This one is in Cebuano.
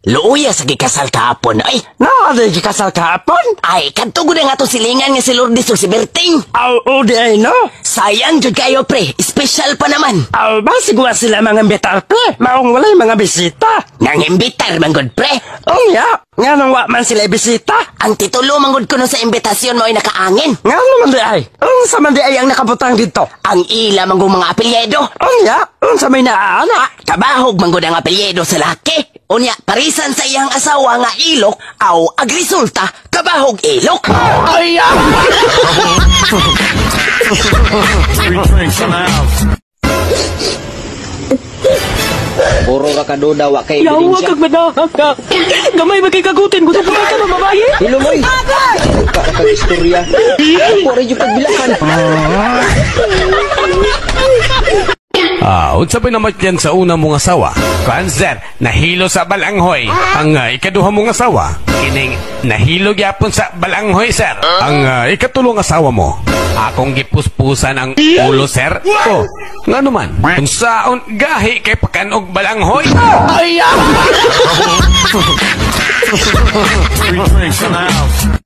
Luoya sa gikasal kahapon ay. Naa di gikasal kahapon? Ay, kadto gud ang atong silingan nga si Lourdes ug si Berting. Aw, o di ay no? Sayang jud kayo, pre, special pa naman. Aw, basig wa sila mga imbitar, pre. Maong walay mga bisita. Nang imbitar man gud, pre. Unya, nganong wa man sila bisita? Ang titulo man gud kuno sa imbitasyon mo'y nakaangin. Ngano man di ay? Unsa man di ay ang nakabutang dito? Ang ila man gud mga apelyido. Unya, unsa may naa ana? Kabahog man gud ang apelyido sa laki. Unya, parisan sa iyang asawa nga Ilok, aw agresulta kabahog Ilok. Ay, ah! Free drinks in the house. Puro ra ka duda, wa kay Yawa ebidensya. kag madahak ka. Gamay ba kay kagutin? Gusto pa ka ng babae? Hilumoy. Ka ra kag istorya. Ako ra jud pagbilahan. Ah, unsa ba namatyan sa una mong asawa? Kuan, sir, nahilo sa balanghoy. Ang ikaduha mong asawa, kining nahilo gyapon sa balanghoy, sir. Ang ikatulong asawa mo, akong gipuspusan ang ulo, sir. Oh, ngano man? Unsaon gahi kay pakanog balanghoy? Ay, ah! Free drinks in the house.